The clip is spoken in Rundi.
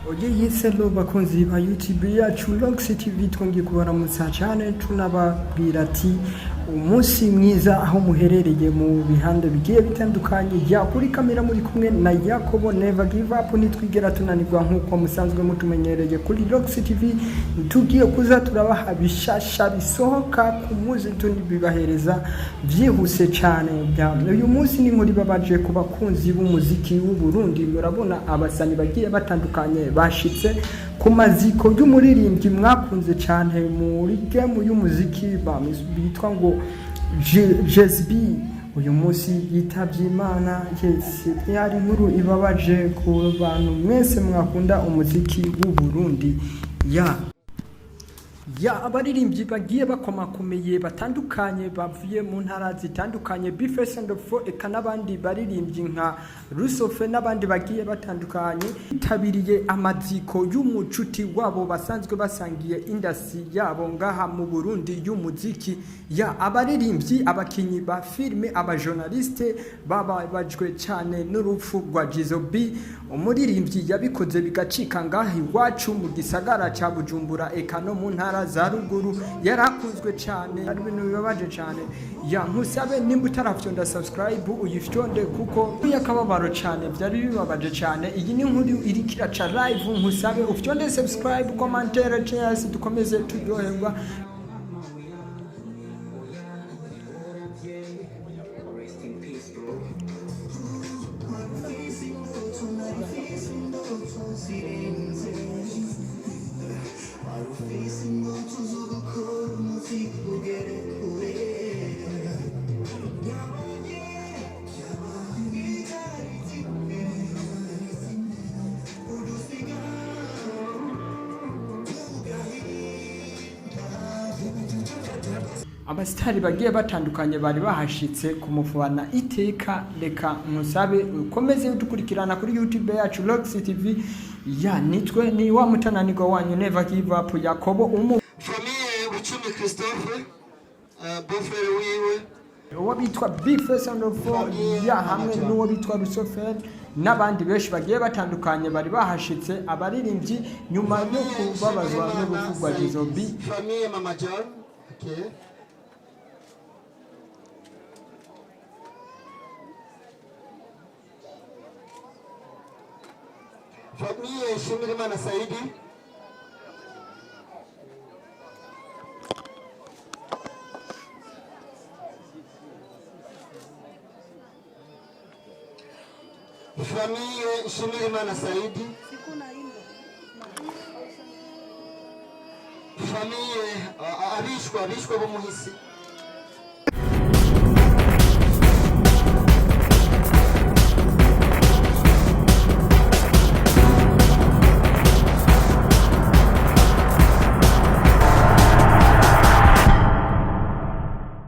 Oye, yes, hello bakunzi ba YouTube yacu Rox TV, twongeye kubaramutsa cyane, tunababwira ati umunsi mwiza aho muherereye mu bihande bigiye bitandukanye. Ya kuri kamera muri kumwe na Yakobo, never give up, nitwigera tunanirwa nk'uko musanzwe mutumenyereye kuri Rox TV. Tugiye kuza turabaha bishasha bisohoka ku munsi, tunibibahereza byihuse cyane. Uyu munsi ni inkuru ibabaje ku bakunzi b'umuziki w'u Burundi. Murabona abasani bagiye batandukanye bashitse ku maziko y'umuririmbyi mwakunze cyane muri game y'umuziki bitwa ngo JSB. Uyu munsi yitabye Imana. Yes, yari inkuru ibabaje ku bantu mwese mwakunda umuziki w'u Burundi. Ya abaririmbyi bagiye bakomakomeye batandukanye bavuye mu ntara zitandukanye, B-Face and Fo, eka n'abandi baririmbyi nka Rusofe n'abandi bagiye batandukanye, bitabiriye amaziko y'umucuti wabo basanzwe basangiye industry yabo ngaha mu Burundi y'umuziki. Ya abaririmbyi, abakinyi ba filime, abajournaliste bababajwe cyane n'urupfu rwa Jizo B, umuririmbyi yabikoze bigacika ngaha iwacu mu gisagara ca Bujumbura eka no mu ntara za ruguru. Yarakunzwe cyane, ari ibintu bibabaje cyane. Ya nkusabe, nimba utarafyonda subscribe uyifyonde, kuko yakababaro cyane, byari bibabaje cyane. Iyi ni inkuru iriko iraca live. Nkusabe ufyonde subscribe, commentaire, cheers, dukomeze turyoherwa. Rest in peace, bro. Abasitari bagiye batandukanye bari bahashitse kumufana iteka. Reka musabe ukomeze udukurikirana kuri YouTube yacu Rox TV. Ya nitwe ni wa mutananirwa wanyu, never give up, Yakobo umu Famille Bucumi Christophe, beau-frère wiwe. Uwo bitwa B-Face and Four ya hamwe n'uwo bitwa Rusofel n'abandi benshi bagiye batandukanye bari bahashitse, abaririmbyi, nyuma yo kubabazwa n'urupfu rwa Jizo B. Famille Mama John, okay. Famille Shimirimana Saidi. Famille Shimirimana Saidi. Famille abishwa b'umuhisi.